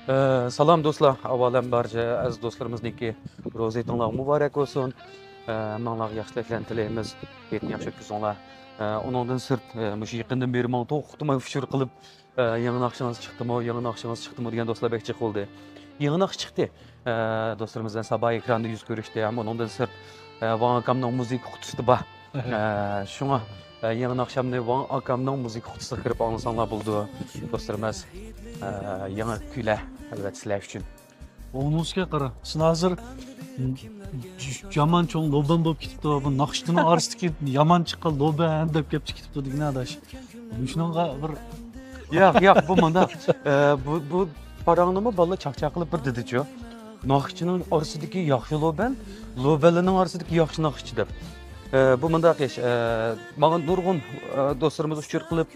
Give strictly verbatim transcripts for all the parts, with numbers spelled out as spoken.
ئە، سالام دوستلار، ئاۋۋالەن بارچە ئەزىز دوستلىرىمىزنىڭكى روزا ھېيتىڭلار مۇبارەك بولسۇن. ئە، ھەممىڭلارغا ياخشى تىلەكلەرنى تىلەيمىز، ھېيتنى ياخشى ئۆتكۈزۈڭلار. ئە، ئۇنىڭدىن سىرت، ئە، مۇشۇ يېقىندىن بېرى ماڭا توختىماي ئۇچۇر قىلىپ، ئە، يېڭى ناخشىڭىز چىقتىمۇ، يېڭى ناخشىڭىز چىقتىمۇ دېگەن دوستلار بەك جىق بولدى. يېڭى ناخشا چىقتى. ئە، دوستلىرىمىز بىلەن سابا ئېكراندا يۈز كۆرۈشتى. ھەم ئۇنىڭدىن سىرت، ئە، ۋاڭ ئاكامنىڭ مۇزىكا قۇتىسى بار. ئە، شۇڭا، ئە، يېڭى ناخشامنى ۋاڭ ئاكامنىڭ مۇزىكا قۇتىسىغا كىرىپ ئاڭلىساڭلار بولىدۇ. دوستلىرىمىز، ئە، يېڭى كۈيلەر ئەلۋەتتە سىلەر ئۈچۈن. ئۇنىڭغا قارا. سىلەر ھازىر يامان چوڭ لوبەن بولۇپ كېتىپتۇ. بۇ ناخشىچىنىڭ ئارىسىدىكى يامان چىققان لوبەن دەپ گەپ چىقىپ كېتىپتۇ دېگىنە ئاداش. مۇشۇنىڭغا بىر ياق، ياق، بۇ مانا، ئە، بۇ، بۇ پاراڭنىمۇ بالىلار چاقچاق قىلىپ بىر دېدىچۇ. ناخشىچىنىڭ ئارىسىدىكى ياخشى لوبەن، لوبەنلەرنىڭ ئارىسىدىكى ياخشى ناخشىچى دەپ. ئە، بۇ مۇنداق ئىش، ئە، ماڭا نۇرغۇن، ئە، دوستلىرىمىز ئۇچۇر قىلىپ،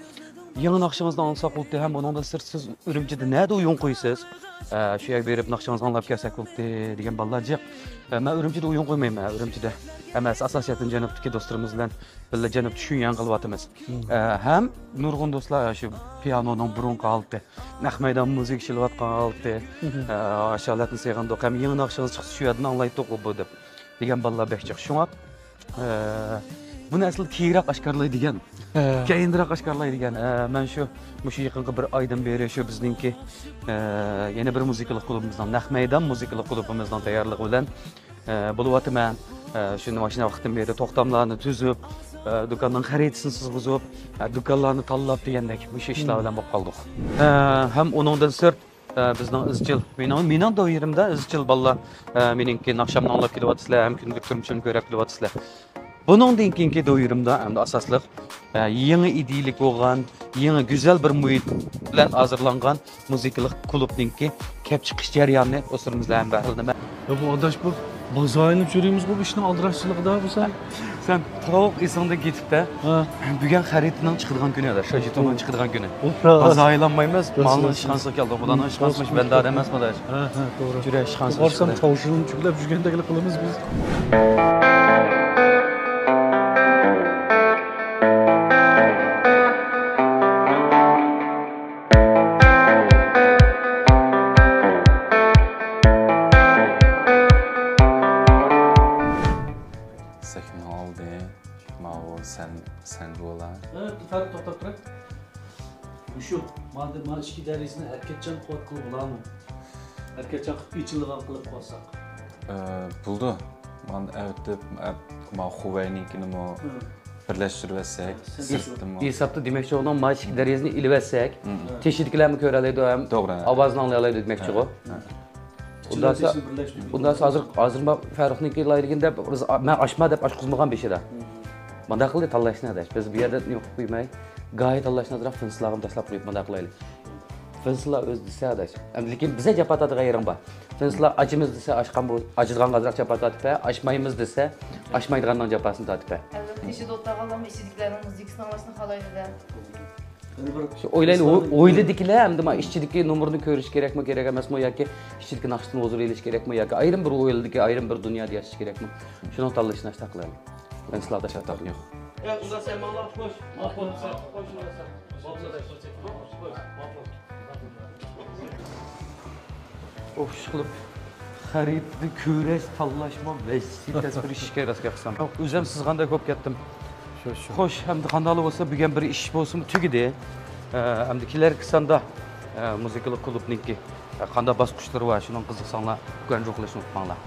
يېڭى ناخشىڭىزنى ئاڭلىساق بولدى ھەم ئۇنىڭدىن سىرت سىز ئۈرۈمچىدە نەدە ئويۇن قويىسىز؟ ئە، شۇ يەرگە بېرىپ ناخشىڭىزنى ئاڭلاپ كەلسەك بولدى دېگەن بالىلار جىق. ئە، مەن ئۈرۈمچىدە ئويۇن قويمايمەن، ئۈرۈمچىدە ئەمەس، ئاساسىيەتەن جەنۇبتىكى دوستلىرىمىز بىلەن بىللە جەنۇبتا شۇ يەڭ قىلىۋاتىمىز. مم. ئە، ھەم نۇرغۇن دوستلار شۇ پىيانونىڭ بۇرۇنقى ھالىتى، نەق مەيدان مۇزىكا چېلىۋاتقان ھالىتى، مم. ئە، ئاشۇ ھالەتنى سېغىندۇق ھەم يېڭى ناخشىڭىز چىقسا شۇ يەردىن ئاڭلايتتۇق بۇ دەپ دېگەن بالىلار بەك جىق. شۇڭا، ئە، بۇنى ئەسلىدە كېيىنرەك ئاشكارىلاي دېگەن. ھە. كېيىنرەك ئاشكارىلاي دېگەن. ئە، مەن شۇ، مۇشۇ يېقىنقى بىر ئايدىن بېرى شۇ بىزنىڭكى، ئە، يەنە بىر مۇزىكىلىق كۇلۇبىمىزنىڭ، نەق مەيدان مۇزىكىلىق كۇلۇبىمىزنىڭ تەييارلىقى بىلەن ئە، بولۇۋاتىمەن. ئە، شۇ ماشىنا ۋاقتىن بېرى توختاملارنى تۈزۈپ، ئە، دۇكاننىڭ خەرىتىسىنى سىزغۇزۇپ، ئە، دۇكانلارنى تاللاپ دېگەندەك مۇشۇ ئىشلار بىلەن بولۇپ قالدۇق. ئە، ھەم ئۇنىڭدىن سىرت، ئە، بىزنىڭ ئىزچىل، مېنىڭ، مېنىڭ دائىرىمدە ئىزچىل بالىلار، ئە، مېنىڭكى ناخشامنى ئاڭلاپ كېلىۋاتىسىلەر، ھەم كۈندىلىك تۇرمۇشۇمنى كۆرۈپ كېلىۋاتىسىلەر. بۇنىڭدىن كېيىنكى دائىرىمدا ئەمدى ئاساسلىق، ئە، يېڭى ئىدىيىلىك بولغان، يېڭى گۈزەل بىر مۇھىت بىلەن ھازىرلانغان مۇزىكىلىق كۇلۇبنىڭكى كەپ چىقىش جەريانىنى دوستلىرىمىز بىلەن ھەمبەھىرلىنىمەن. يا بۇ ئاداش بۇ بازا ئايلىنىپ يۈرىمىزغۇ بۇ ئىشنىڭ ئالدىراشچىلىقىدا بۇ سەن. سەن تاۋۇق ئېسىڭدىن كېتىپتە. ھە. بۈگۈن خەرىتىنىڭ چىقىدىغان كۈنى ئاداش، شاجىتونىڭ چىقىدىغان كۈنى. بازا ئايلانمايمىز، مالنىڭ ئىشخانىسىغا كەلدۇق. خۇدانىڭ ئىشخانىسى مۇشۇ بەندە ئادەم ئەمەسمۇ ئاداش. ھە، ھە، توغرا. جۈرە ئىشخانىسى. قارىسام تاۋشىنىپ چۈگلەپ يۈرگەندەكلا قىلىمىز بىز. سەھنە ئالدى، ماۋۇ سەن، سەن بولا. ھە، بىر تارتىپ توختاپ تۇراي. مۇشۇ، مانا، مانا ئىككى دەرىزىنى ھەرىكەتچان قىلىۋاتقىلى بولامۇ؟ ھەرىكەتچان قىلىپ ئېچىلىدىغان قىلىپ قويساق. ئە، بولىدۇ. مانا ئەۋېتىپ، ئە، ما خۇۋەينىڭكىنىمۇ بىرلەشتۈرۈۋەتسەك، سىرتتىمۇ. ھېسابتا دېمەكچى بولغىنىم، مانا ئىككى دەرىزىنى ئېلىۋەتسەك، تېشىدىكىلەرمۇ كۆرەلەيدۇ ھەم توغرا. ئاۋازىنى ئاڭلايالايدۇ دېمەكچىغۇ. ھە. ئۇنداق بولسا، ئۇنداق بولسا ھازىر، ھازىر ما فەرۇخنىڭكى لايىھىلىگىنى دەپ، بىز، مەن ئاچما دەپ ئاچقۇزمىغان بېشىدا. مانداق قىلدى تاللاشنى ئاداش. بىز بۇ يەردە نېمە قىلىپ قويماي، گاھى تاللاشنى ئازراق فىنسلارغىمۇ تاشلاپ قويۇپ مانداق قىلايلى. فىنسلار ئۆزى دېسە ئاداش. ئەمدى لېكىن بىزە جاپا تارتىدىغان يېرىڭ بار. فىنسلار ئاچىمىز دېسە ئاچقان بول-، ئاچىدىغانغا ئازراق جاپا تارتىپ بەر، ئاچمايمىز دېسە ئاچمايدىغاننىڭ جاپاسىنى تارتىپ بەر. ئەلۋەتتە، تېشىدا ئولتۇرغانلارمۇ ئىچىدىكىلەرنىڭ مۇزىكىسىنى ئاڭلاشنى خالايدۇ-دە. شۇ ئويلايلى، ھو-، ھويلىدىكىلەر ئەمدى ما ئىچىدىكى نومۇرنى كۆرۈش كېرەكمۇ، كېرەك ئەمەسمۇ ياكى ئىچىدىكى ناخشىدىن ھۇزۇر ئېلىش كېرەكمۇ ياكى ئايرىم بىر ھويلىدىكى ئايرىم بىر دۇنيادا ياشاش كېرەكمۇ؟ شۇنىڭ تاللىشىنى ئاشتاق قىلايلى. مەن سىلەردە چاتاق يوق. يا، ئۇنداق سەن ماڭا خوش. ئوف، ئىشقىلىپ، خەرىتنى كۆرۈش، تاللاشمۇ ۋەھشىي تەس بىر ئىشكەن راست گەپ قىلسام. ئۆزۈم سىزغاندەك بولۇپ كەتتىم. شۇ، شۇ. خوش، ئەمدى قانداقلا بولسا، بۈگۈن بىر ئىش بولسىمۇ تۈگىدى. ئە، ئەمدى كېلەركى ساندا، ئە، مۇزىكىلىق كۇلۇبنىڭكى، ئە، قانداق باسقۇچلىرى بار، شۇنىڭ قىزىقساڭلار، گۇەنجۇ قىلىشنى ئۇنتۇماڭلار.